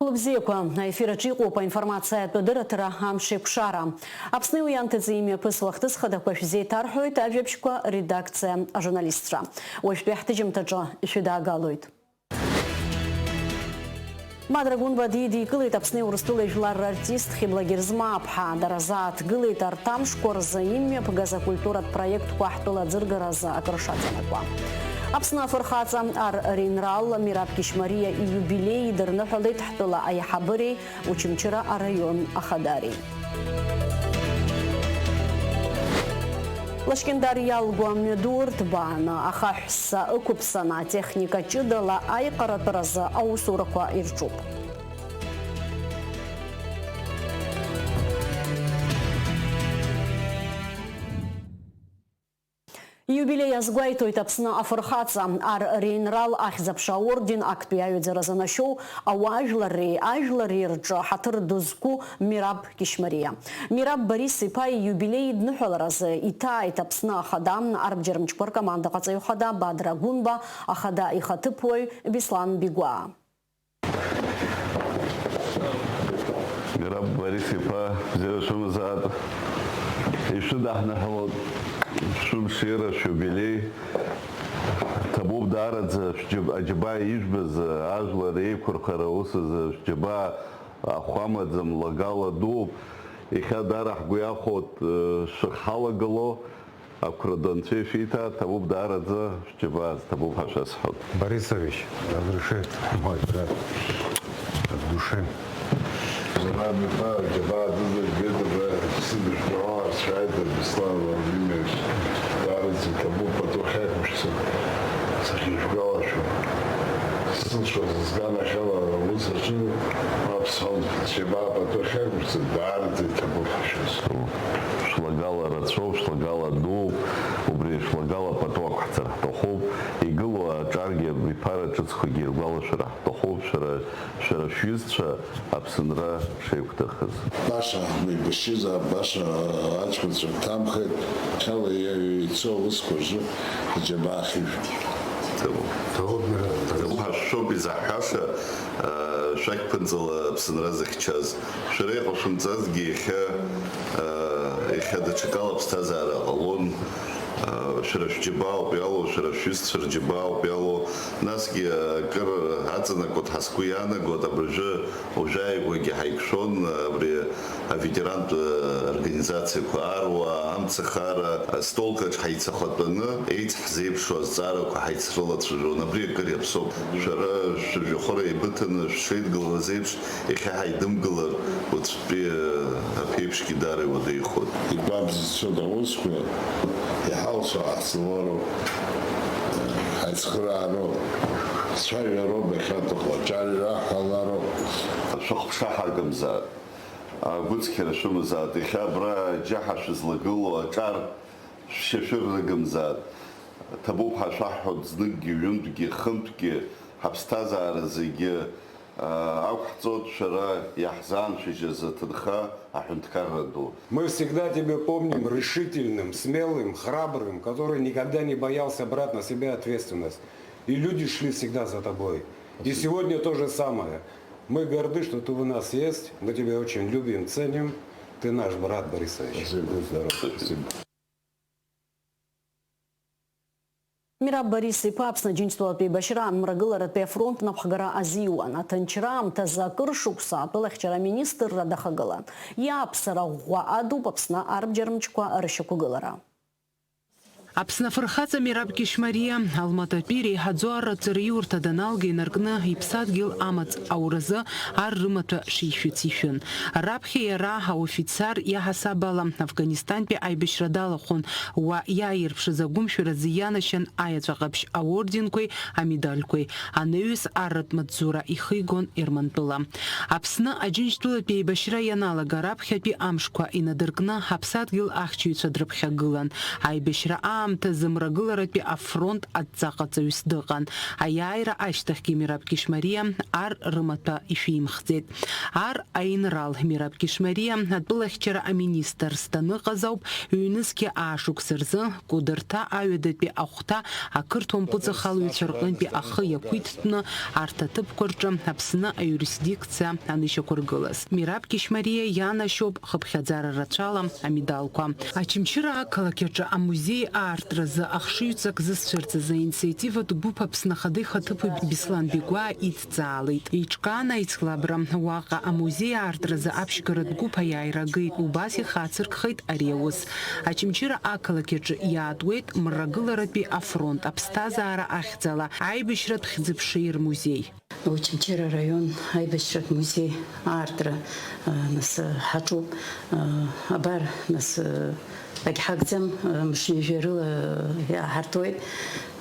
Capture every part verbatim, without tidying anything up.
Хәылбзиақәа, аефир аҿы иҟоуп аинформациатә адырраҭара Амшеикәшара. Аԥсни уи анҭыҵи имҩаԥысуа ахҭыс хадақәа шәзеиҭарҳәоит ажәабжьқәа редакциа ажурналистцәа. Уажәтәи ҳҭыжьымҭаҿы ишәыдаагалоит. Бадра Гәынба дидикылеит Аԥсни Урыстәылеи жәлар рартист Хьыбла Герзмаԥҳа. Дара зааҭгылеит арҭ амшқәа рзы имҩаԥгаз акультуратә проектқәа ҳтәыла аӡыргаразы акыр шаҵанакуа. Аԥсны афырхаҵа Ар Ринрал Мираб Кьышьмариа ииубилеи идырныҳәалеит ҳтәыла аиҳабыреи Очамчыра араион ахадареи. Лашькьындар иалгәа амҩаду ырҭбааны, ахаҳә ссаа ықәыԥсаны, атехника ҷыдала аиҟаратәразы аусурақәа ирҿуп. Иубилеи азгәеиҭоит Аԥсны афырхаҵа, Ар Ринрал ахьӡ-аԥша аорден актәи аҩаӡара занашьоу ауаажәларреи ажәлари рҿы ҳаҭыр ду зқәу Мираб Кьышьмариа. Мираб Борис-иԥа ииубилеи идныҳәаларазы иҭааит Аԥсны Ахада арбџьармчқәа ркомандаҟаҵаҩ хада Бадра Гәынба, ахада ихаҭыԥуаҩ Беслан Бигәаа. Мираб Борис-иԥа, бзиара шәымазаап. Ишәыдаҳныҳәалоит шәымшира, шәиубилеи. Ҭабуп даараӡа шәџьаб-, аџьабаа ижәбаз, ажәлар реиқәырхара аус азы шәџьабаа ахә амаӡам, лагала дууп. Иахьа даара ҳгәы иахәоит, шәахьҳалагало. Ақәра ду Анцәа ишәиҭа, ҭабуп даараӡа шәџьабаа, ҭабуп ҳәа шәасҳәоит. Борисович, разрешит мой брат от души. Мираб-иԥа, џьабаа дыдыргеит, абра сыдышәҭуа ацәааит, Беслан Владимирович, даараӡа иҭабуп, пату хьаиқәышәҵа, сахьышәгәалашәо. Сылшоз зганахьала аус аҿы, аԥсуа џьабаа пату хьаиқәышәҵа, даараӡа иҭабуп ҳәа шәасҳәоит. Шәлагала рацәоуп, шәлагала дууп, убри шәлагала пату ақәҳҵар ҳҭахуп, игылоу аҿаргьы, абиԥара ҿыцқәагьы иргәалашәара ҳҭахуп, шәара, шәара шәҩызцәа Аԥсынра шеиқәҭыхыз. Баша ҳмеибашьызаап, баша аҷкәынцәа рҭамхеит, хьала иа-, ицо аусқәа рзы аџьабаа ахьыжәбо. Ҭабуп. Ҭабуп, Мираб. Ҭабуп ҳәа шәоуп изаҳҳәаша, шәақь ԥынҵала Аԥсынра зыхьчаз. Шәара иҟашәымҵазгьы иахьа, иахьа даҽакала аԥсҭазаара ҟалон. Шәара шәџьабаа ауп иалоу, шәара шәҩызцәа рџьабаа ауп иалоу. Насгьы акыр аҵанакуа ҳәа сгәы иаанагоит, абыржәы уажәааигәагьы ҳаиқәшәон, абри аветерантә организациақәа, аруаа, амцахара, астолкаҿ ҳаицахатәаны, еицҳзеиԥшу азҵаарақәа ҳаицрылацәажәон. Абри акыр иаԥсоуп. Шәара шәыжәҩахыр еибыҭаны шәшеидгылаз еиԥш, иахьа ҳаидымгылар, уаҵәтәи аԥеиԥшгьы даара иуадаҩхоит. Игәабзиацәоуп аусқәа, иҳалшо ҳцалароуп, ҳаицхыраароуп, ҳцәажәароуп, иахьатәыхла аҿар ираҳҳәалароуп. Шәыхԥша ҳагымзаат, агәыцқьара шәымазаат, иахьа абра аџьаҳа шәызлагылоу аҿар шәшьашәыр рыгымзаат. Ҭабуп ҳәа шәаҳҳәоит зныкгьы, ҩынтәгьы, хынтәгьы, ҳаԥсҭазаара зегьы, аа, ақәҳҵоит шәара иаҳзааншәыжьыз аҭынха аҳәынҭқарра ду. Мы всегда тебя помним решительным, смелым, храбрым, который никогда не боялся брать на себя ответственность. И люди шли всегда за тобой. И сегодня то же самое. Мы горды, что ты у нас есть. Мы тебя очень любим, ценим. Ты наш брат, Борисович. Спасибо. Будь здоров. Спасибо. Мираб Борис-иԥа Аԥсны Аџьынџьтәылатә еибашьра амрагыларатәи афронт напхгара азиуан. Аҭынчра аамҭазы акыр шықәса атәылахьчара аминистрра дахагылан. Иааԥсара ӷәӷәа адуп Аԥсны арбџьармчқәа рышьақәгылара. Аԥсны афырхаҵа Мираб Кьышьмариа, Алмататәи иреиҳаӡоу арратә ҵараиурҭа даналга инаркны иԥсадгьыл амаҵ ауразы ар рымаҭәа шишәыц ишәын. Раԥхьа иара аофицер иаҳасаб ала Афганистантәи аибашьра далахәын, уа иааирԥшыз агәымшәаразы ианашьан аиаҵәа ҟаԥшь аорденқәеи амедальқәеи, анаҩс арратә маҵзура ихигон Ермантәыла. Аԥсны Аџьынџьтәылатәи аибашьра ианалага раԥхьатәи амшқәа инадыркны аԥсадгьыл ахьчаҩцәа дрыԥхьагылан. Аибашьра Аамҭазы Мрагыларатәи афронт адҵаҟаҵаҩыс дыҟан. Аиааира ашьҭахьгьы Мераб Кьышьмариа ар рымаҭәа ишәимхӡеит. Ар аинрал Мераб Кьышьмариа атәылахьчара аминистрс даныҟаз ауп ҩнызқьи аа шықәса рзы Кәыдырҭа аҩадатәи ахәҭа ақырҭуа мпыҵахалаҩцәа рҟынтәи ахы иақәиҭтәны арҭ аҭыԥқәа рҿы Аԥсны аиуристдикциа анышьақәыргылаз. Мераб Кьышьмариа ианашьоуп хыԥхьаӡара рацәала амедалқәа. Очамчыра ақалақь аҿы амузеи аартразы ахшыҩҵак зызцәырҵыз аинициативатә гәыԥ Аԥсны Ахада ихаҭыԥуаҩ Беслан Бигәаа идҵаалеит. Еиҿкаан аицлабра. Уаҟа амузеи аартразы аԥшьгаратә гәыԥ аиааира агеит, убас ихацыркхеит ари аус. Очамчыра ақалақь аҿы иаатуеит Мрагыларатәи афронт аԥсҭазаара ахьӡала аибашьратә хьӡы-ԥшеи рмузеи. Очамчыра араион аибашьратә музеи аартра, а, нас, а, ҳаҿуп. А, абар, нас, а, агьҳагӡам, а, мышнеижәа рыла, а, иааҳартуеит.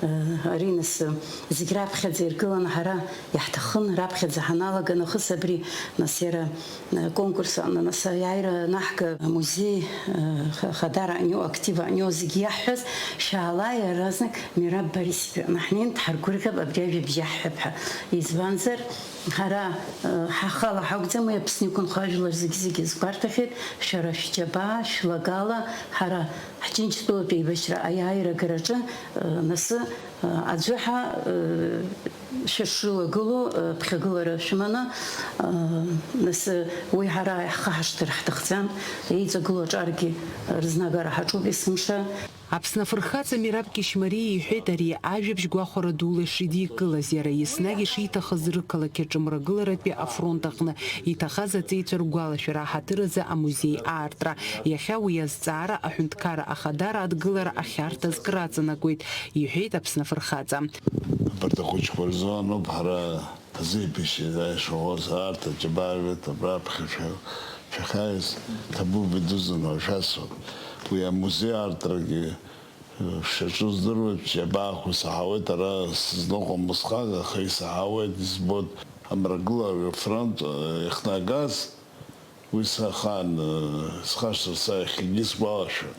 А, ари, нас, а, зегь раԥхьаӡа иргыланы ҳара иаҳҭахын, раԥхьаӡа ҳаналага нахыс абри, нас, иара, а, конкурс аҟны, нас, аиааира анаҳга, амузеи, а, ха-, хадара анио, актив анио зегь иаҳҳәаз, шәаала иаразнак Мераб Борис-иԥа, ҳнеин дҳаргәырӷьап, абри ажәабжь иаҳҳәап ҳәа. Избанзар, ҳара, э, ҳахала ҳакәӡам, уи Аԥсны иқәынхо ажәлар зегьы-зегьы азгәарҭахьеит, шәара шәџьабаа, шәлагала, ҳара ҳџьынџьтәылатә еибашьра аиааира агараҿы, э, насы, э, аӡәы ҳа, э, шәышрылагылоу, э, ԥхьагылара шәыманы, э, насы уи ҳара ҳхы ҳашҭыр ҳҭахӡам, еиҵагылоу аҿаргьы рызнагара ҳаҿуп есымша. Аԥсны афырхаҵа Мераб Кьышьмариа иҳәеит ари ажәабжь гәахәара дула ишидикылаз, иара еснагь ишиҭахыз рықалақь аҿы Мрагыларатәи афронт аҟны иҭахаз аҵеицәа ргәалашәара аҳаҭыр азы амузеи аартра. Иахьа уи азҵаара аҳәынҭқарра ахадара адгылара ахьарҭаз краҵанакуеит, иҳәеит Аԥсны афырхаҵа. Абарҭ ахәыҷқәа рзы ануп ҳара ҳзеиԥышьеит, аишәаҳәа, арҭ аџьабаа жәбеит, абра аԥхьа шәа-, шәахьааиз, ҭабуп идуӡӡан ҳәа шәасҳәап. Уи амузеи аартрагьы, э, шаҿу здыруеит, џьабаақәа саҳауеит, ара сызныҟәом усҟак, аха исаҳауеит, избоит, амрагыларатә фронт, э, иахнагаз, уи сахан, э, схашҭыр са иахьагьы сгәалашәоит.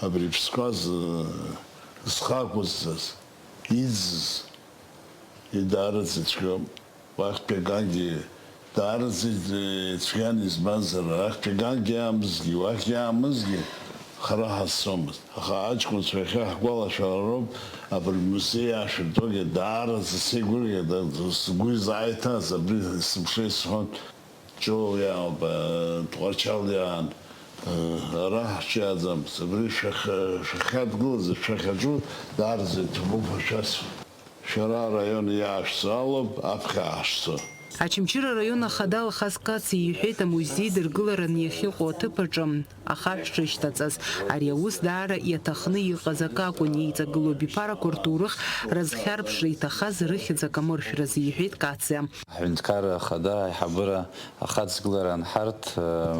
Абри иԥсқәаз, э, зхы ақәызҵаз, иӡыз, Идаараӡа ицәгьоуп. Уахьтәи агангьы даараӡа ицәгьан, избанзар, арахьтәи агангьы иаамызгьы, уахь иаамызгьы хара ҳазцомызт. Аха аҷкәынцәа иахьа ҳгәалашәара роуп абри музеи ашәыртәогьы даараӡа сеигәырӷьеит, сгәы изааиҭаз абри сыԥшеи сҳәон. Ҷоу иаауп, э, Тҟәарчал иаан, э, ара ҳҿиаӡам, абри шәахь-, шәахьадгылаз, шәахьаҿу даараӡа иҭабуп ҳәа шәасҳәоит. Шәара араион иаашәҵалоуп аԥхьа ҳашцо. Очамчыра араион ахада Алхас Кациа иҳәеит, амузеи дыргылараны иахьыҟоу аҭыԥ аҿы ахаҳә шышьҭаҵаз. Ари аус даара иаҭахны иҟаз акакәын, еиҵагылоу абиԥарақәа рҭоурых рызхьарԥшра иҭахаз рыхьӡ акамыршәразы, иҳәеит Кациа. Аҳәынҭқарра ахада аиҳабыра ахаҵгылара анҳарҭ,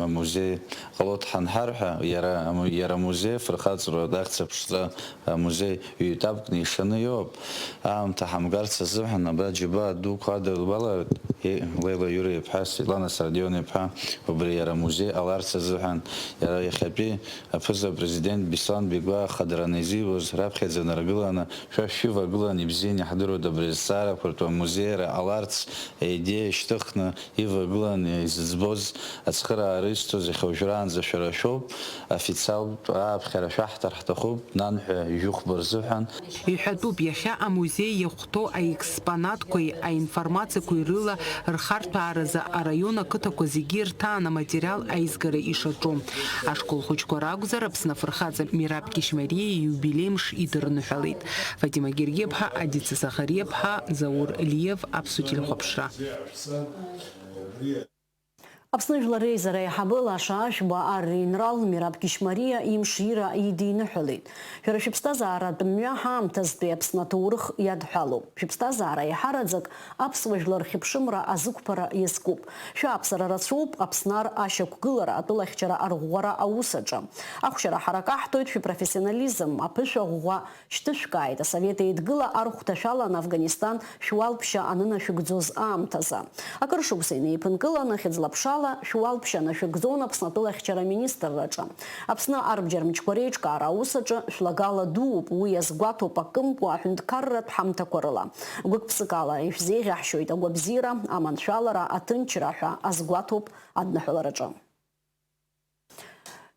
амузеи ҟалоит ҳанҳар ҳәа, иара, иара амузеи афырхаҵаратә ахьӡ-аԥшӡа амузеи ҩ-етапкны ишаны иоуп. Аамҭа ҳамгарц азыҳәан абра џьабаа дуқәа адырбаларц, Леила Иура-иԥҳа, Светлана Сардион-иԥҳа, убри иара амузеи ҟаларц азыҳәан, иара иахьатәи аԥыза-президент Беслан Беигәаа ахадараны изиуз раԥхьаӡа наргыланы, шәа шәывагылан, ибзианы иаҳдыруеит абри азҵаарақәа ртәы амузеира ҟаларц аидеиа шьҭыхны, ивагылан изыӡбоз, ацхыраара изҭоз иахьа уажәраанӡа шәара шәоуп, официалтә ааԥхьара шәаҳҭар ҳҭахуп, нан ҳәа ижәыхәба рзыҳәан. Иҳәатәуп, иахьа амузеи иахәҭоу аекспонатқәеи аинформациақәеи рыла рхарҭәааразы араион ақыҭақәа зегьы ирҭаан аматериал аизгара ишаҿу. Ашкол хәыҷқәа ракәзар, Аԥсны афырхаҵа Мераб Кьышьмариа ииубилеи мш идырныҳәалеит. Фатима Гергиаԥҳа, Адица Захариаԥҳа, Заур Лиев, Аԥсуа телехәаԥшра. Аԥсны Жәлар Реизара аиҳабы Лаша Ашәба ар реинрал Мераб Кьышьмариа имшира идиныҳәалеит. Шәара шәыԥсҭазааратә мҩа ҳаамҭазтәи Аԥсны аҭоурых иадҳәалоуп. Шәыԥсҭазаара еиҳараӡак аԥсуа жәлар рхьыԥшымра азықәԥара иазкуп. Шәааԥсара рацәоуп, Аԥсны ар ашьақәгылара, атәылахьчара арӷәӷәара аус аҿы. Ахәшьара ҳарак аҳҭоит шәыпрофессионализм, аԥышәа ӷәӷәа шьҭышәкааит, Асовет Еидгыла архәҭа шәалан Афганистан шәуалԥшьа анынашәыгӡоз аамҭазы. Акыр шықәса инеиԥынкыланы, хьыӡла-ԥшала Шәуалԥшьа нашәыгӡон Аԥсны атәылахьчара аминистрраҿы. Аԥсны арбџьар мчқәа реиҿкаара аус аҿы шәлагала дууп, уи иазгәаҭоуп акымкәа аҳәынҭқарратә ҳамҭақәа рыла. Гәык-ԥсыкала ишәзеиӷьаҳшьоит агәабзиара, аманшәалара, аҭынчра ҳәа азгәаҭоуп адныҳәалараҿы.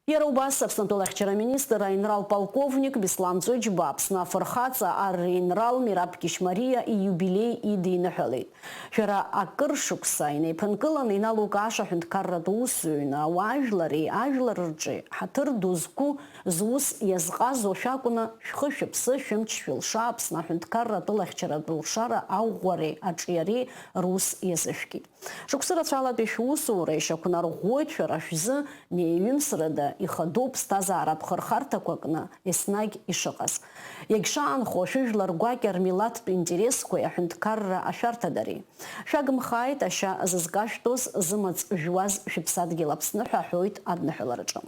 Иара убас, Аԥсны атәылахьчара аминистр аинрал полковник Беслан Ҵәыџьба Аԥсны афырхаҵа ар еинрал Мераб Кьышьмариа ииубилеи идиныҳәалеит. Шәара акыр шықәса инеиԥынкыланы иналукааша аҳәынҭқарратә усзуҩны ауаажәлари ажәлар рҿы ҳаҭыр ду зқәу, зус иазҟазо шәакәны, шәхы-шәыԥсы, шәымч-шәылша Аԥсны аҳәынҭқарра атәылахьчаратә лшара аӷәӷәареи аҿиареи рус иазышәкит. Шықәсы рацәалатәи шәусура ишьақәнарӷәӷәоит шәара шәзы, неиҩымсрада ихадоу ԥсҭазааратә хырхарҭақәа кны еснагь ишыҟаз. Иагьшаанхо, шәыжәлар гәакьа рмилаҭтә интересқәеи аҳәынҭқарра ашәарҭадареи. Шәагымхааит, ашьа зызкашәтәыз, зымаҵ жәуаз шәыԥсадгьыл Аԥсны ҳәа аҳәоит адныҳәалараҿы.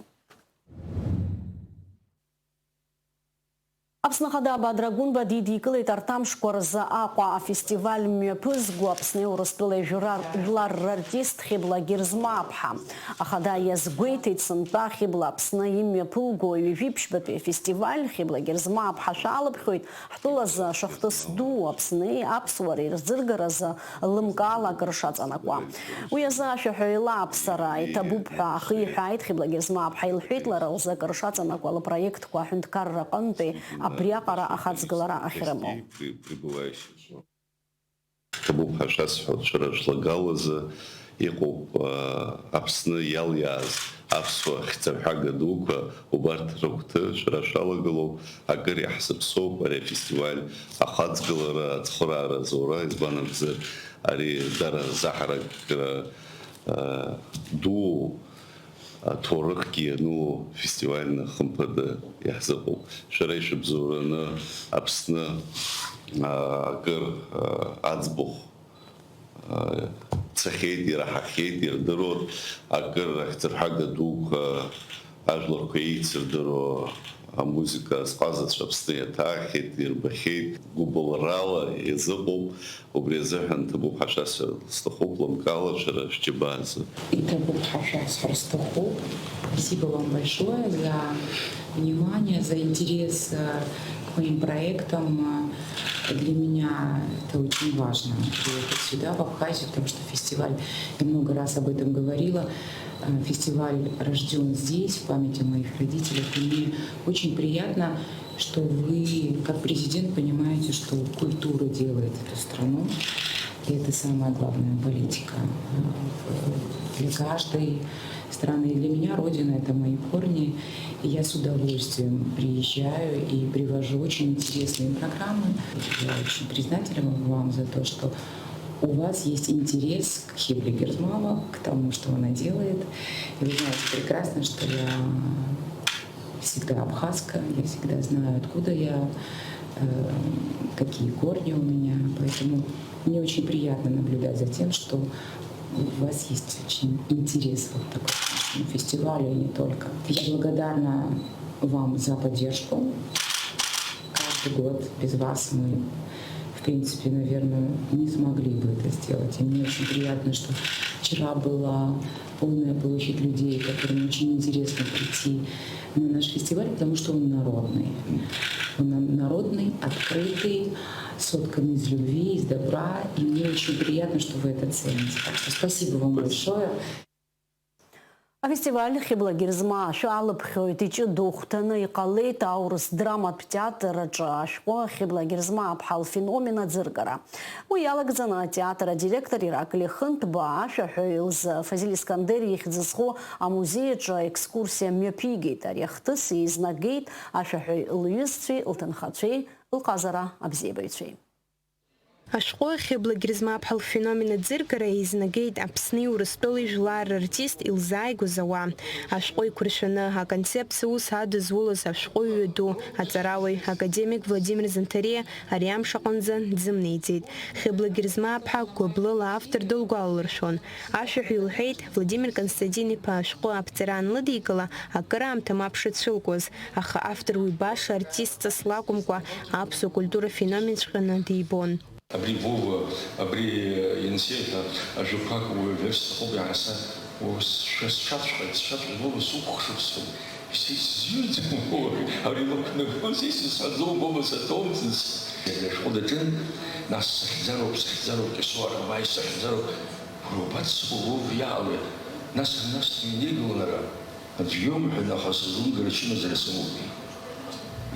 Аԥсны Ахада Бадра Гәынба дидикылеит арҭ амшқәа рзы Аҟәа афестиваль мҩаԥызго Аԥсни Урыстәылеи жәлар, жәлар рартист Хьыбла Герзмаԥҳа. Ахада иазгәеиҭеит, сынтәа Хьыбла Аԥсны имҩаԥылго ҩажәи ԥшьбатәи афестиваль Хьыбла Герзмаԥҳа шәалыԥхьоит, ҳтәылазы ашәахтыс ду, Аԥсни аԥсуареи рзыргаразы лымкаала акыр шаҵанакуа. Уи азы ашәаҳәаҩ лааԥсара иҭабуп ҳәа ахы иҳәааит Хьыбла Герзмааԥҳа, илҳәеит лара лзы акыр шаҵанакуа лпроектқәа аҳәынҭқарра аҟынтәи абриаҟара ахаҵгылара ахьрымоу. Ҭабуп ҳәа шәасҳәоит, шәара шәлагалазы иҟоуп, аа, Аԥсны иалиааз аԥсуа хьӡырҳәага дуқәа, убарҭ рыгәҭы шәара шәалагылоуп, акыр иаҳзыԥсоуп ари афестиваль ахаҵгылара, ацхыраара зура, избан акәзар, ари дара рзаҳаракра, аа, дуу, аҭоурыхгьы иану фестивальны хымԥада иаҳзыҟоуп. Шәара ишәыбзоураны Аԥсны, аа, акыр, аа, аӡбахә цахьеит, ираҳахьеит, ирдыруан, акыр ахьӡырҳәага дуқәа, ажәларқәа еицырдыруа амузыка азҟазацәа Аԥсны иаҭаахьеит, ирбахьеит, гәыбылрала иазыҟоуп, убри азыҳәан ҭабуп ҳәа шәасҳәар сҭахуп, лымкаала шәара шәџьабаа азы. Иҭабуп ҳәа шәасҳәар сҭахуп. Спасибо вам большое за внимание, за интерес, э, к моим проектам. Э, для меня это очень важно, приехать сюда, в Абхазию, потому что фестиваль, я много раз об этом говорила, э, фестиваль рождён здесь, в памяти моих родителей. И мне очень приятно, что вы, как президент, понимаете, что культура делает эту страну. И это самая главная политика, э, для каждой страны. И для меня Родина — это мои корни. И я с удовольствием приезжаю и привожу очень интересные программы. Я очень признательна вам за то, что у вас есть интерес к Хибле Герзмава, к тому, что она делает. И вы знаете прекрасно, что я всегда абхазка, я всегда знаю, откуда я, э, какие корни у меня. Поэтому мне очень приятно наблюдать за тем, что у вас есть очень интерес вот такой к нашему фестивалю и не только. Я благодарна вам за поддержку. Каждый год без вас мы, в принципе, наверное, не смогли бы это сделать. И мне очень приятно, что вчера была полная площадь людей, которым очень интересно прийти на наш фестиваль, потому что он народный. Он на-, народный, открытый, сотканный из любви, из добра, и мне очень приятно, что вы это цените. Так что спасибо вам большое. Афестиваль Хьыбла Герзмаа шәалыԥхьоит иҷыдоу хәҭаны иҟалеит аурыс драматә театр аҿы ашәҟәы Хьыбла Герзмааԥҳа лфеномен аӡыргара. Уи иалагӡаны атеатр адиректор Ираклиа Хынҭба ашәаҳәаҩ лзы Фазиль Искандер ихьӡ зху амузеи аҿы аекскурсиа мҩаԥигеит. Ари ахҭыс еизнагеит ашәаҳәаҩ лҩызцәеи лҭынхацәеи, лҟазара абзиабаҩцәеи. Ашәҟәы Хьыбла Герзмааԥҳа лфеномен аӡыргара еизнагеит Аԥсни Урыстәылеи жәлар рартист илзааигәаз ауаа. Ашәҟәы еиқәыршәаны аконцепциа аус адызулаз ашәҟәыҩҩы ду, аҵарауаҩ, академик Владимир Занҭариа ари амш аҟынӡа дзымнеиӡеит. Хьыбла Герзмааԥҳа гәыблыла автор дылгәалалыршәон. Ашәаҳәаҩ лҳәеит, Владимир Константин-иԥа ашәҟәы аԥҵара анлыдикыла, акыраамҭа мап шацәылкуаз, аха автор уи баша артистҵас лакәымкәа, аԥсуа культура феноменҵәҟьаны дибон. Абри Вова, абри Енисеи ҳәа ажәақәак уаҩ аҳәар сҭахуп, иаҳасаб. Ус, шәа сшәаҵәҟьеит, сшәаҵәҟьеит, ума сукәыхшоуп сҳәеит. Исзҩӡом, ари лықәнагоз исызҳәаӡом, ума саҭоумҵан сҳәеит. Ашәҟәы даҿын, нас сыхьӡароуп, сыхьӡароуп, Кьасоу Арабаи сыхьӡароуп, гәырбац сыҟоу уоуп иаауеит. Нас, нас дыҩнеигылан ара, аӡә иоумҳәан, аха сызлымгара чымазара сымоуп.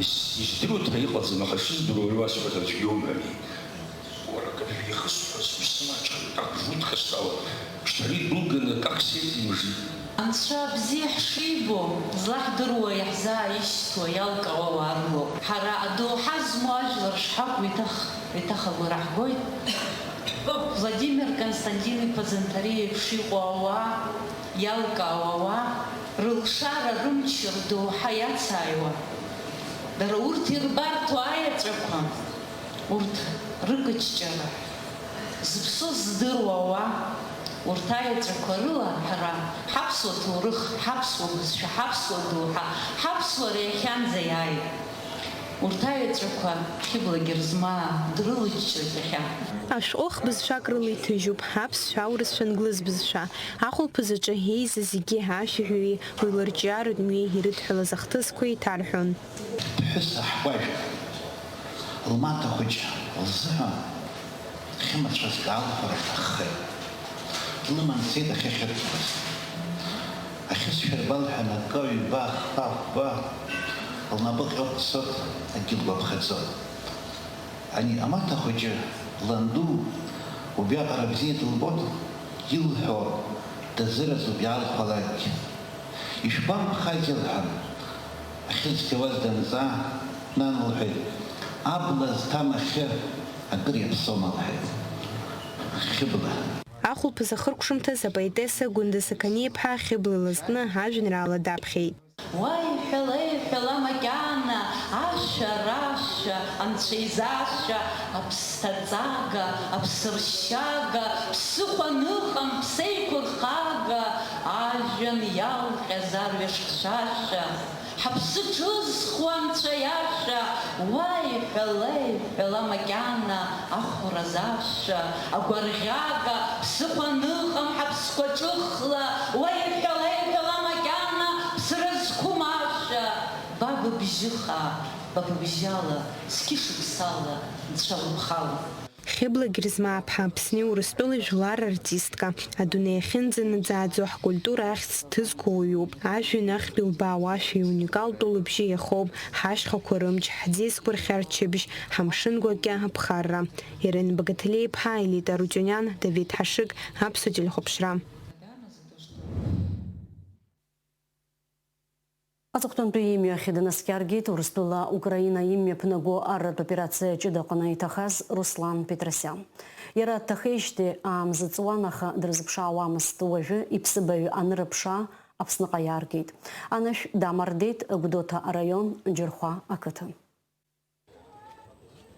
Ис-, издыруеит ҳәа иҟаӡам, аха шыздыруа уаҩ уасҳәоит, аӡә иоумҳәан. Уара акыр шәихысҳәаз, ус маҷхеит, как жутко стало. Шьҭа ари дәылганы, как сеиԥимжит. Анцәа бзиа ҳшибо, злаҳдыруа иаҳзааишьҭуа иалкаауа ауаа рылоуп. Ҳара адоуҳа змоу ажәлар шҳакәу еиҭах, еиҭах агәра ҳгоит. Владимир Константин-иԥа Занҭариа еиԥш иҟоу ауаа, иалкаауа ауаа, рылшара рымч рдоуҳа иацааиуа, дара урҭ ирбарҭоу аеҵәақәа, урҭ рыкыҷҷара, зыԥсу здыруа ауаа, урҭ аеҵәақәа рыла ҳара ҳаԥсуа ҭоурых, ҳаԥсуа бызшәа, ҳаԥсуа доуҳа, ҳаԥсуара иахьанӡа иааит. Урҭ аеҵәақәа Хьыбла Герзмаа дрылыҷҷоит иахьа. Ашәҟәы хбызшәак рыла иҭыжьуп, аԥсшәа, аурысшәа, англыз бызшәа. Ахәылԥазаҿы еизаз зегьы ашәаҳәаҩи уи лырҿиаратә мҩеи ирыдҳәалаз ахҭысқәа еиҭарҳәон. Ԥҳәыс аҳкәажә лмаҭа хәыҷ лзыҳәан хьымацәазк аалхәара лҭаххеит. Длыман дцеит ахьыхьырхәаз. Ахьысшәырбал ҳәа анакы, ҩба, хԥа, хәба лнапы ҟьоит, дцоит, акгьы лгәаԥхаӡом. Ани амаҭа хәыҷы ланду убриаҟара бзиа дылбоит, илҳәо дазыразуп иаалхәалакгьы. Ишәгәамԥхазеи лҳәан, ахьыцқьауаз данҵаа, нан лҳәеит, абла зҭам ахьы акыр иаԥсоума лҳәеит. Хьыбла. Ахәылԥаз ахыркәшамҭаз апоетесса Гәында Сақаниаԥҳа Хьыбла илызкны ажәеинраала даԥхьеит. Уаиҳәала, еиҳәала макьана, ашәарашәа, анцәа изашәа, аԥсҭаҵага, аԥсыршьага, ԥсыхәа ныҟам, ԥсеиқәырхага, ажәҩан иалҟьаз арҩаш хьшәашәа, ҳаԥсы ҿызхуа анцәа иашәа, уаиҳәала, еиҳәала макьана, ахәра зашәа, агәарӷьага, ԥсыхәа ныҟам ҳаԥсқәа ҿыхла, уаиҳәала, еиҳәала макьана, ԥсра зқәым ашәа, ба быбжьы хаа, ба быбжьала, зқьышықәсала, нцәа лыԥхала. Хьыбла Герзмааԥҳа Аԥсни Урыстәылеи жәлар артистка, адунеи ахьынӡанаӡааӡо ҳкультура ахьӡ ҭызго уаҩуп. Ажәҩан ахьтә илбаауашәа иуникалтәу лыбжьы иахоуп ҳашьхақәа рымч, ҳӡы иазгәырӷьа рчыбжь, ҳамшын гәакьа аԥхарра. Ирен Багаҭелиа-иԥҳа, Елита Арутиуниан, Давид Ҳашыг, Аԥсуа телехәаԥшра. Аҵыхәтәантәи имҩахь днаскьаргеит Урыстәыла Украина имҩаԥнаго арратә операциа ҷыда аҟны иҭахаз Руслан Петросиан. Иара дҭахеижьҭеи аамза ҵуан, аха дрызԥшаауамызт. Уажәы иԥсыбаҩ анырыԥшаа, Аԥсныҟа иааргеит. Анышә дамардеит Гәдоуҭа араион Џьырхәа ақыҭан.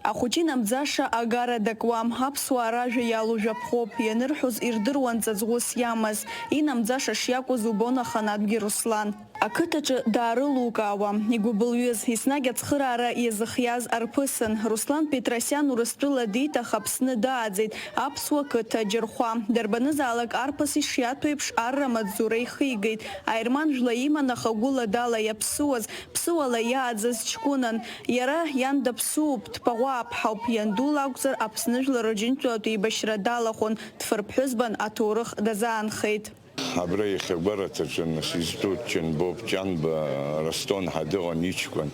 Ахәыҷы инамӡаша агара дакуам, аԥсуаа ражәа иалоу жәаԥхоуп, ианырҳәоз ирдыруан ҵаҵӷәыс иамаз, инамӡаша шиакәыз убон аханатәгьы Руслан. Ақыҭаҿы даарылукаауа, игәыбылҩыз, еснагь ацхыраара иазыхиаз арԥысын, Руслан Петросиан Урыстәыла диҭах Аԥсны дааӡеит, аԥсуа қыҭа Џьырхәа. Дарбанызаалак арԥыс ишиаҭәеиԥш арра амаҵзура ихигеит, аерман жәла иман, аха гәыла-дала иаԥсуаз, ԥсыуала иааӡаз ҷкәынан. Иара иан даԥсуоуп, дԥаӷәаԥҳауп, ианду лакәзар, Аԥсны жәлар рџьынџьтәылатә еибашьра далахәын, дфырԥҳәызбан, аҭоурых дазаанхеит. Абра иахьа агәараҭаҿы, нас, изтәу Ҷанбоуп, Ҷанба Растон ҳәа дыҟан иҷкәын.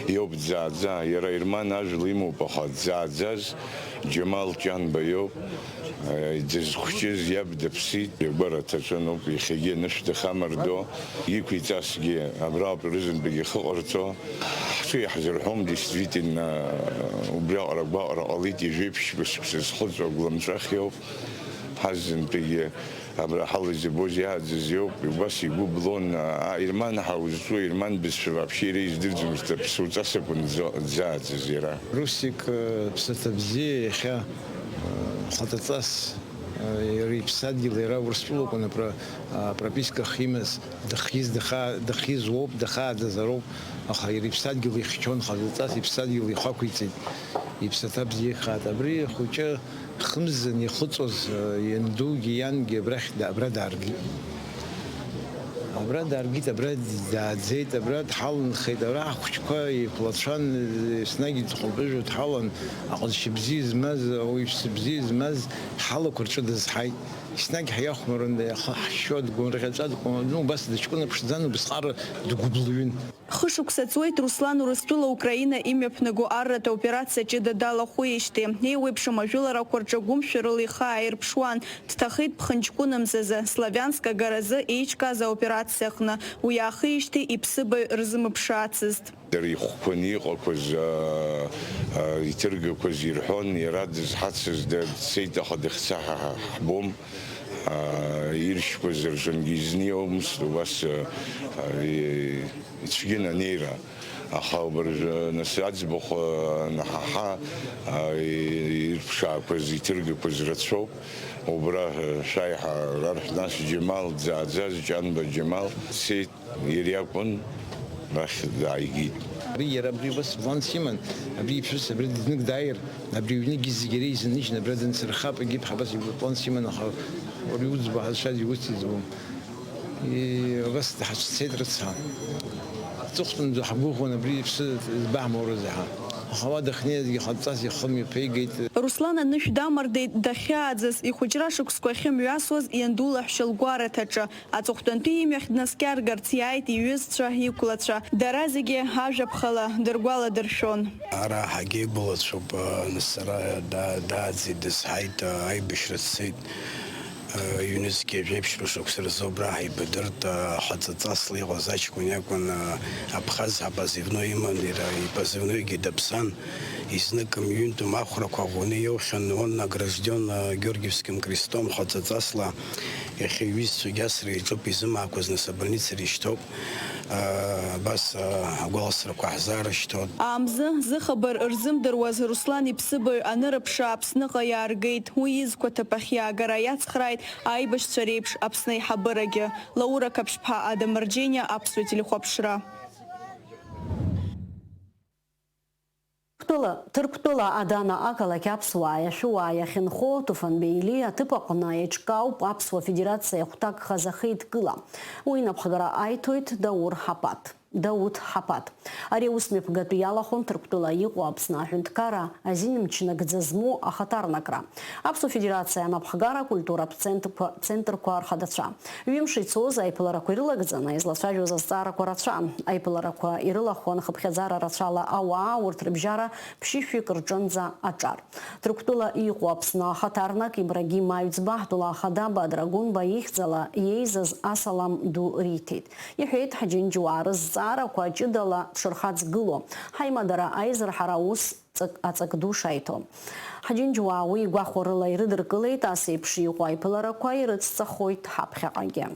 Иоуп дзааӡа, иара Ерман ажәла имоуп, аха дзааӡаз Џьамал Ҷанба иоуп. Дызхәҷыз иаб дыԥсит, игәараҭаҿы ноуп, иахьагьы анышә дахамардо, иқәиҵазгьы абраоуп рызынтәык ихы ҟарҵо. Ҳцәа иаҳзырҳәом, действительно, убриаҟара агәаҟра ҟалеит, ижәеиԥшьба шықәса зхыҵуа агәлымҵәах иоуп. Ҳазынтәыгьы абра ҳала изыбоз иааӡаз иоуп, убас игәы блон, а, Ерман ҳәа узҿу, Ерман бызшәа вообще иара издырӡомызт, аԥсуа ҵас акәын дзо-, дзааӡаз иара. Русик, э, ԥсаҭа бзиа иахьа, э, хаҵаҵас, э, иара иԥсадгьыл, иара Урыстәылоуп, ана про-, а, прописка ахьимаз, дахьиз, даха-, дахьиз уоуп, дахааӡазароуп, аха иара иԥсадгьыл ихьчон, хаҵаҵас иԥсадгьыл ихақәиҵеит, иԥсаҭа бзиа ихаат. Абри ахәыҷы хымзын ихыҵуаз, э, иандугьы иангьы абрахь да-, абра дааргеит. Абра дааргеит, абра дааӡеит, абра дҳаланхеит, абра ҳхәыҷқәа еиқәлацәан, еснагь дхынҳәыжәуа дҳалан, аҟазшьа бзиа змаз, ауаҩԥсы бзиа змаз ҳалақәа рҿы дазҳаит. Еснагь ҳиахәмарын, иаха ҳшьуа дгәырӷьаҵәа дҟәын, ну, убас дыҷкәына ԥшӡан, убысҟак дгәыбылҩын. Хышықәса ҵуеит Руслан Урыстәыла Украина имҩаԥнаго арратә операциа ҷыда далахәуеижьҭеи. Еиуеиԥшым ажәыларақәа рҿы гәымшәарыла ихы ааирԥшуан, дҭахеит ԥхынҷкәынамзазы, Славианск агаразы еиҿкааз аоперациа аҟны. Уи аахижьҭеи иԥсыбаҩ рзымԥшаацызт. Дара ихәқәаны иҟақәаз, аа, аа, иҭыргақәаз ирҳәон, иара дызҳацыз, да дцеит, аха дахьца ҳа, ҳа, ҳбом. Аа, иршьқәаз рҿынгьы изниомызт, убас, аа, аа, и-, ицәгьан анеира. Аха убыржәы, нас, аӡбахә, аа, анаҳаҳа, аа, и-, ирԥшаақәаз, иҭыргақәаз рацәоуп. Убра, аа, шәаиҳа рарҳә, нас, Џьемал, дзааӡаз Ҷанба Џьемал дцеит. Иара иакәын, рахь дааигеит. Ари иара абри убас планс иман, абри иԥҳәыс абри знык дааир, абри аҩнгьы зегь иара изынижьны абра дынсырхап, егьи ԥҳа абас игәы планс иман, аха уара иуӡбо ҳазшаз иуц иӡбом. И-, абас даҳацәцеит рыцҳа. Аҵыхәтәантәи ҳгәыӷуан абри иԥсы збаҳмоурызеи ҳәа. Аха уа дахьнеизгьы ҟадҵас ихы мҩаԥигеит. Руслан анышә дамардеит, дахьааӡаз, ихәыҷра шықәсқәа ахьымҩасуаз ианду лаҳәшьа лгәараҭаҿы. Аҵыхәтәантәи имҩахь днаскьаргарц иааит иҩызцәа, иқәлацәа. Дара зегьы ажәаԥхала дыргәаладыршәон. Ара ҳагьеибалацәоуп, нас ара да-, дааӡеит, дызҳаит, аибашьра дцеит. Ҩнызқьи жәеиԥшьба шықәса рзы убра ҳаибадырт, хаҵаҵасла иҟаз аҷкәын иакәын, Абхаз ҳапозывной иман, иара ипозывноигьы даԥсан. Изнык мҩынтәым ахәрақәа ӷәӷәаны иоухьан, он награжден Георгиевским крестом, хаҵаҵасла. Иахьа иҩызцәагьы асра иаҿуп, изымаақәаз нас абольницаҿы ишьҭоуп. Абас агәаласрақәа ҳзаарышьҭуан. Аамзы зыхабар рзымдыруаз Руслан иԥсыбаҩ анырыԥшы Аԥсныҟа иааргеит. Уи изқәа аҭыԥ ахь иаагара иацхрааит аибашьцәа реиԥш Аԥсны аиҳабырагьы. Лаура Қаԥшьԥҳа, Адам Марџьениа, Аԥсуа телехәаԥшра. Ҭырқәтәыла, Ҭырқәтәыла Адана ақалақь аԥсуааи ашәыуааи ахьынхо Туфанбеили аҭыԥ аҟны еиҿкаауп Аԥсуа Федерациа иахәҭакхаз ахеидкыла. Уи инапхгара аиҭоит Даур Ҳапаҭ, Дауҭ Ҳапаҭ. Ари аусмҩаԥгатәы иалахәын Ҭырқәтәыла иҟоу Аԥсны аҳәынҭқарра азин мчы нагӡа змоу ахаҭарнакра. Аԥсуа Федерациа анапхгара акультуратә центрқәа, центрқәа рхадацәа. Ҩымш ицоз аиԥыларақәа ирылагӡаны излацәажәоз азҵаарақәа рацәан. Аиԥыларақәа ирылахәын хыԥхьаӡара рацәала ауаа, урҭ рыбжьара ԥшьышәҩык рҿынӡа аҿар. Ҭырқәтәыла иҟоу Аԥсны ахаҭарнак Ибрагим Аҩӡба, ҳтәыла ахада Бадра Гәынба ихьӡала иеизаз асалам ду риҭеит. Иҳәеит, ҳџьынџьуаа рызҵаарақәа ҷыдала дшырхаҵгыло, ҳаимадара аизырҳара аус ҵак, аҵак ду шаиҭо. Ҳџьынџьуаа уи гәахәарыла ирыдыркылеит, ас еиԥш иҟоу аиԥыларақәа ирыцҵахоит ҳаԥхьаҟагьы.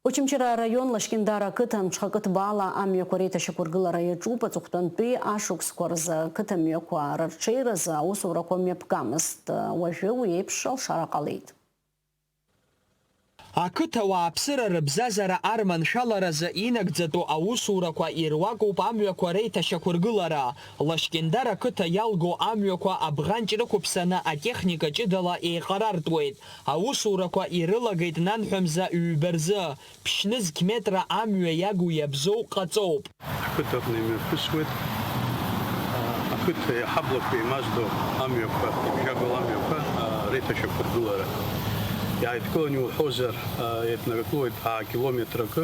Очамчыра араион Лашькьындар ақыҭан ҽхакы ҭбаала амҩақәа реиҭашьақәыргылара иаҿуп. Аҵыхәтәантәи ашықәсқәа рзы ақыҭамҩақәа рырҽеиразы аусурақәа мҩаԥгамызт. Уажәы уи еиԥш алшара ҟалеит. Ақыҭа уааԥсыра рыбзазара арманшәаларазы инагӡатәу аусурақәа ируакуп амҩақәа реиҭашьақәыргылара. Лашькьындар ақыҭа иалго амҩақәа абӷанҷ рықәыԥсаны атехника ҷыдала еиҟарартәуеит. Аусурақәа ирылагеит нанҳәа мза ҩба рзы, ԥшь-нызқь метра амҩа иагу иабзоу ҟаҵоуп. Ҳқыҭаҟны имҩаԥысуеит, а, ақыҭа иҳаблақәа еимаздо амҩақәа, ибжьагоу амҩақәа, а, реиҭашьақәыргылара. Иааидкыланы иуҳәозар, а, еиднакылоит аа километр акы,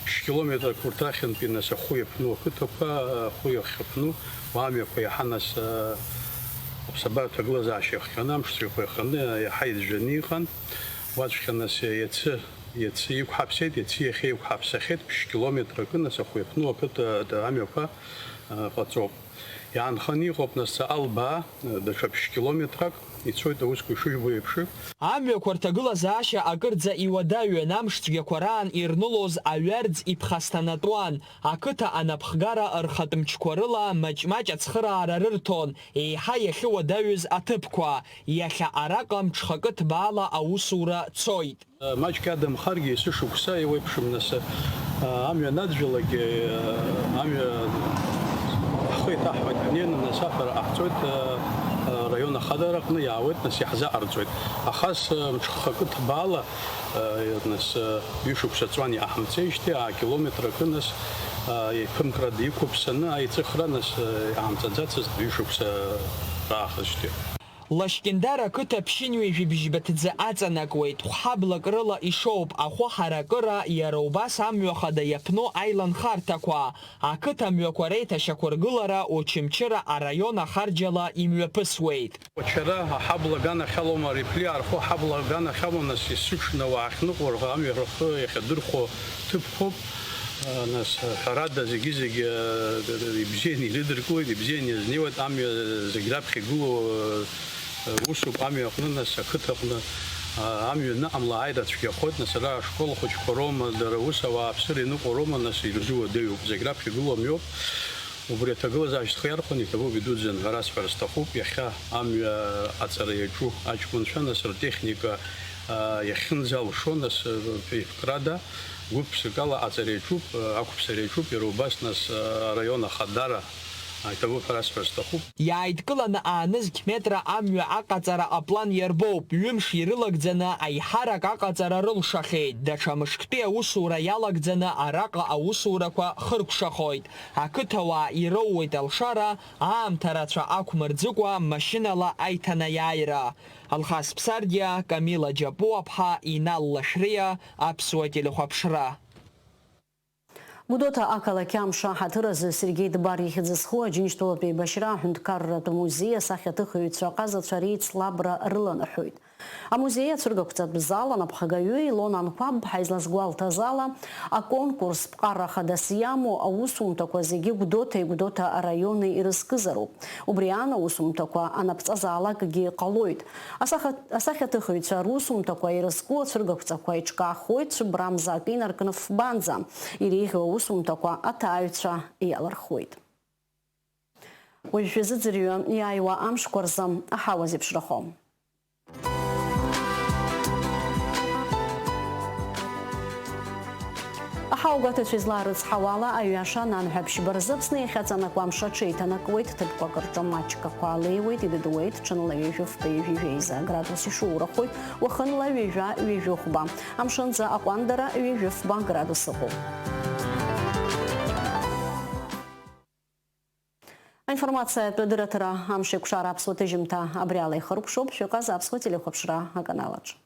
ԥшь километрак урҭ рахьынтәи нас ахәы иаԥну ақыҭақәа, ахәы иахьаԥну, уа амҩақәа иаҳа нас, а, аԥсабаратә ҭагылазаашьа иахҟьаны, амшцәгьақәа иаханы, иаҳа иӡәӡәаны иҟан. Уаҵәҟьа нас иацы Иацы иқәҳаԥсеит, иацы иахьа иқәҳаԥсахьеит, ԥшь километр акы, нас ахәы иаԥну ақыҭа, а, амҩақәа, а, ҟаҵоуп. Иаанханы иҟоуп, нас, Албаа, а, даҽа ԥшь километрак ицоит аусқәа ишыжәбо еиԥш. Амҩақәа рҭагылазаашьа акырӡа иуадаҩын, амш цәгьақәа раан ирнылоз аҩарӡ иԥхасҭанатәуан, ақыҭа анапхгара рхатә мчқәа рыла маҷ-маҷ ацхыраара рырҭон, еиҳа иахьыуадаҩыз аҭыԥқәа. Иахьа араҟа мҽхакы ҭбаала аусура цоит. Маҷк иадамхаргьы, есышықәса еиуеиԥшым, нас, амҩа анадгылалак, амҩа ҳхы иҭаҳҳәоит, ҳнеины, нас, афара ҟаҳҵоит, Раион ахадара аҟны иаауеит, нас иаҳзаҟарҵоит. Ахас, э, мҽхакы ҭбаала, э, нас, э, ҩышықәса ҵуан иҟаҳамҵеижьҭеи, аа, километр акы, нас, э, еиԥымкрада иқәыԥсаны аиҵыхра, нас, э, иҟаҳамҵаӡацызт ҩышықәса раахыжьҭеи. Лашькьындар ақыҭа ԥшьынҩажәи бжьба ҭӡы аҵанакуеит, хәҳаблак рыла ишоуп ахәы ҳаракыра, иара убас амҩа хада иаԥну аиланхарҭақәа. Ақыҭа мҩақәа реиҭашьақәыргылара Очамчыра араион ахарџьала имҩаԥысуеит. Очара аҳабла аганахьалома, Репли арху аҳабла аганахьалома, нас есыҽны ауаа ахьныҟәо, амҩа рхы иахьадырхәо ҭыԥқәоуп. Нас, ҳәарада, зегьы-зегьы, э, ибзианы ирыдыркылоит, ибзианы иазнеиуеит, амҩа зегь раԥхьа игылоу, э, усуп, амҩа аҟны, нас, ақыҭа аҟны, а, амҩа аныҟамла ааира цәгьахоит, нас, ара ашкол хәыҷқәа роума, дара ус ауааԥсыра иныҟәо роума, нас, ирзуадаҩуп, зегь раԥхьа игылоу амҩоуп. Убри аҭагылазаашьа зхы иархәаны иҭабуп, идуӡӡан ҳәа расҳәара сҭахуп, иахьа амҩа аҵара иаҿу аҷкәынцәа, нас, ртехника, а, иахьынӡалшо, нас, э, ҩ-ԥык рада, гәык-ԥсыкала аҵара иаҿуп, э, ақәԥсара иаҿуп, иара убас, нас, э, араион ахадара, а, иҭабуп ҳәа расҳәара сҭахуп. Иааидкыланы аанызқь метра амҩа аҟаҵара аплан иарбоуп, ҩымш ирылагӡаны аиҳарак аҟаҵара рылшахьеит, даҽа мышктәи аусура иалагӡаны араҟа аусурақәа хыркәшахоит. Ақыҭауаа ироуеит алшара, аамҭа рацәа ақәмырӡыкәа, машьынала аиҭанеиааира. Алхас Ԥсардиа, Камила Џьапуаԥҳа, Инал Лашәриа, Аԥсуа телехәаԥшра. Гәдоуҭа ақалақь амш аҳаҭыр азы Сергеи Дбар ихьӡ зху Аџьынџьтәылатә еибашьра аҳәынҭқарратә музеи асахьаҭыхыҩцәа аҟазацәа реицлабра рыланаҳәоит. Амузеи ацәыргақәҵатә зал анапхгаҩы Илона Анқәаб-ԥҳа излазгәалҭаз ала, аконкурс ԥҟара хадас иамоу аусумҭақәа зегьы Гәдоуҭеи Гәдоуҭа араиони ирызкызароуп. Убри аан аусумҭақәа анаԥҵазаалакгьы ҟалоит. Асахьа-, асахьаҭыхыҩцәа русумҭақәа ирызку ацәыргақәҵақәа еиҿкаахоит цәыббрамза акы инаркны фбанӡа. Иреиӷьу аусумҭақәа аҭааҩцәа иалырхуеит. Уажә шәазыӡырҩы иааиуа амшқәа рзы аҳауа зеиԥшрахо. Аҳауагәаҭацәа излаарыцҳауала, аҩаша ананҳәа ԥшьба рзы Аԥсны иахьаҵанакуа амш аҽеиҭанакуеит, ҭыԥқәак рҿы маҷк ақәа леиуеит, идыдуеит, ҽынла ҩажәи фба, ҩажәи жәеиза градус ишоурахоит, уахынла ҩажәа, ҩажәи хәба. Амшынӡы аҟәандара ҩажәи фба градус ыҟоуп. Аинформациатә дырраҭара Амшеикәшара аԥсуа ҭыжьымҭа абри ала ихыркәшоуп, шәыҟаз аԥсуа телехәаԥшра аканалаҿ.